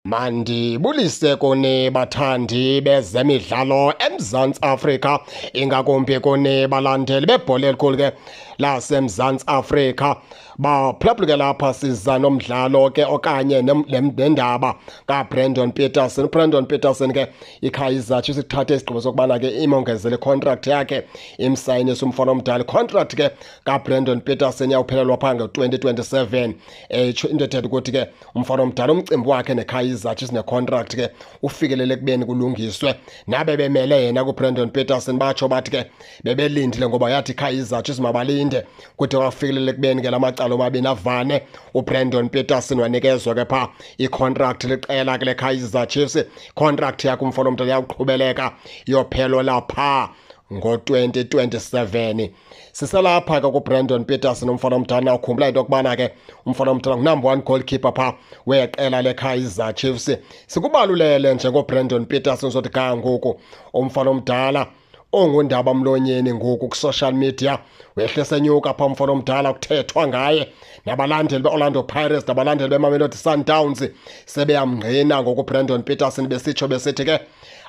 Mandibulise kuni bathandi bezemidlalo eMzantsi Afrika, ingakumbi kuni balandeli bebhola elikhulu ke laseMzantsi Afrika. Baphulaphula ke lapha siza nomdlalo ke okanye nendaba kaBrandon Petersen. UBrandon Petersen ke iKaizer Chiefs ithathe isigqibo sokubana ke imongezele icontract yakhe, imsayinise umfana omdala. Icontract ke kaBrandon Petersen iyawuphelelwa phaa ngo-2027. Into ethetha ukuthi ke umfana omdala umcimbi wakhe neKaizer Chiefs necontract ke ufikelele ekubeni kulungiswe. Nabe bemele yena kuBrandon Petersen batsho bathi ke bebelindile ngoba yathi iKaizer Chiefs mabalinde kude kwafikelela ekubeni ke lamacala omabini avane. UBrandon Petersen wanikezwa ke phaa icontract liqela ke leKaizer Chiefs. Contract yakhe umfana omdala iyawuqhubeleka iyophelwa phaa ngo-2027. Siselapha ke kuBrandon Petersen umfana omdala. Ukhumbula into yokubana ke umfana omdala ngunumber 1 goalkeeper phaa weqela leKaizer Chiefs. Sikubalulele njengoBrandon Petersen sothi ga ngoku umfana omdala ongundaba mlonyeni ngoku ku-social media, wehle senyuka phaa umfana omdala, kuthethwa ngaye nabalandeli be-Orlando Pirates nabalandeli beMamelodi Sundowns sebeyamngqina ngoku uBrandon Petersen, besitsho besithi ke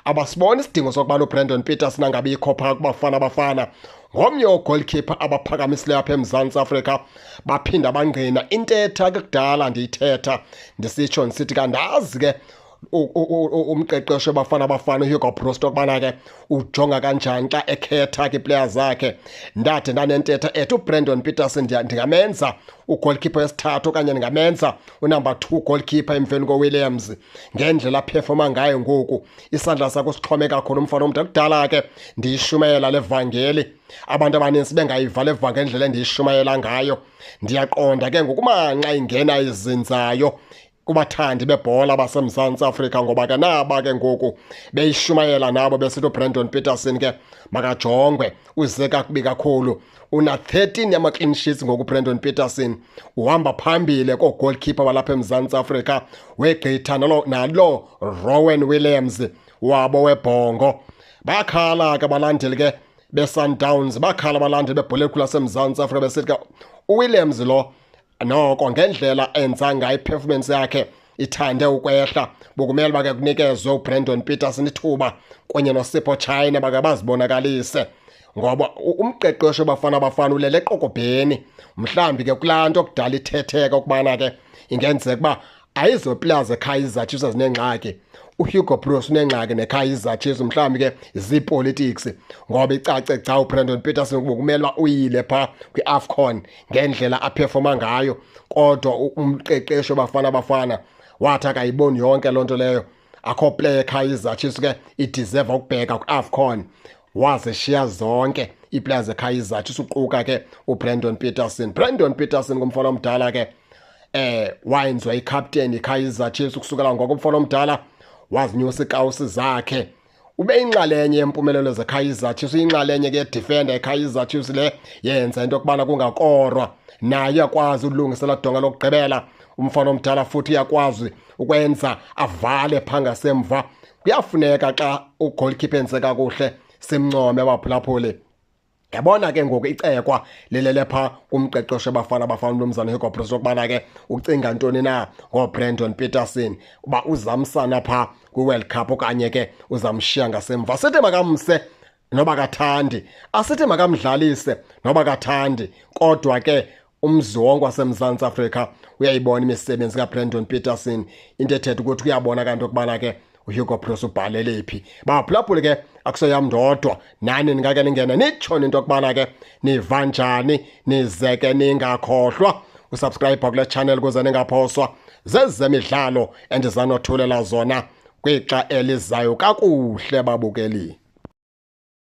abasiboni isidingo sokubana uBrandon Petersen angabikho phaa kuBafana Bafana. Ngomnye oogoalkeeper abaphakamisileyo apha eMzantsi Afrika. Baphinda bangqina intetha ke kudala ndiyithetha ndisitsho ndisithi kandazi ke umqeqeshi weBafana Bafana uHugo Broos okubana ke ujonga kanjani xa ekhetha ke iiplayers zakhe. Ndade ndanentetha ethi uBrandon Petersen ndingamenza ugoalkeeper wesithathu okanye ndingamenza unumber 2 goalkeeper emveni koWilliams ngendlela aphefoma ngayo ngoku. Isandla sakho sixhome kakhulu umfana omdala. Kudala ke ndiyishumayela le vangeli, abantu abaninzi bengayiva le vangeli indlela endiyishumayela ngayo. Ndiyaqonda ke ngokumanxa ingena izinzayo kubathandi bebhola baseMzantsi Afrika, ngoba ke naba ke ngoku beyishumayela nabo besithi uBrandon Petersen ke makajongwe, uze kakubi kakhulu. Una 13 yama-clean sheets ngoku uBrandon Petersen, uhamba phambili koo-goalkeeper balapha eMzantsi Afrika, wegqitha nalo Rowan Williams wabo webhongo. Bakhala ke abalandeli ke beSundowns, bakhala abalandeli bebhola elikhulu laseMzantsi Afrika besithi ke uWilliams lo noko ngendlela enza ngayo iperformance yakhe ithande ukwehla, bokumele bake kunikezwe uBrandon Petersen ithuba kunye noSipho Chaine bake bazibonakalise, ngoba umqeqeshi Bafana Bafana ulele eqokobheni. Mhlambi ke kulaa nto kudala ithetheka ukubana ke ingenzeka uba ayizo players zeKaizer Chiefs ezinengxaki, uHugo Broos unengxaki neKaizer Chiefs, mhlawumbi ke ziipolitics, ngoba icace gca uBrandon Petersen kumele uba uyile phaa kwi-AFCON ngendlela aphefoma ngayo, kodwa umqeqeshi Bafana Bafana wathi akayiboni yonke loo nto leyo. Akho player eKaizer Chiefs ke ideserve ukubheka kwi-AFCON, wazishiya zonke iiplayers zeKaizer Chiefs uquka ke uBrandon Petersen. Brandon Petersen ngumfana omdala ke wayenziwa icaptain iKaizer Chiefs. Ukusukela ngoko umfana omdala wazinyusa iikawusi zakhe, ube inxalenye yempumelelo zeKaizer Chiefs, uyinxalenye ke defender yeKaizer Chiefs le yenza into yokubana kungakorwa. Naye uyakwazi ulungisela donga lokugqibela umfana omdala, futhi uyakwazi ukwenza avale phaa ngasemva. Kuyafuneka xa ugoalkeeper enze kakuhle simncome, abaphulaphuli. Yabona ke ngoku icekwa lelele phaa kumqeqeshi Bafana Bafana umnumzana Hugo Broos okubana ke ucinga ntoni na ngoBrandon Petersen, uba uzamsana phaa kwi-World Cup okanye ke uzamshiya ngasemva. Sithi makamse noba kathandi, asithi makamdlalise noba kathandi, kodwa ke umzi wonke waseMzantsi Afrika uyayibona imisebenzi kaBrandon Petersen, into ethetha ukuthi uyabona kanti okubana ke uHugo Broos ubhalele phi. Baphulaphule ke akuseyam ndodwa, nani ningake ningene nitsho into yokubana ke niva njani, nize ke ningakhohlwa usubscribe kule channel ukuze ningaphoswa zezemidlalo endizanothulela zona kwixa elizayo. Kakuhle babukeli.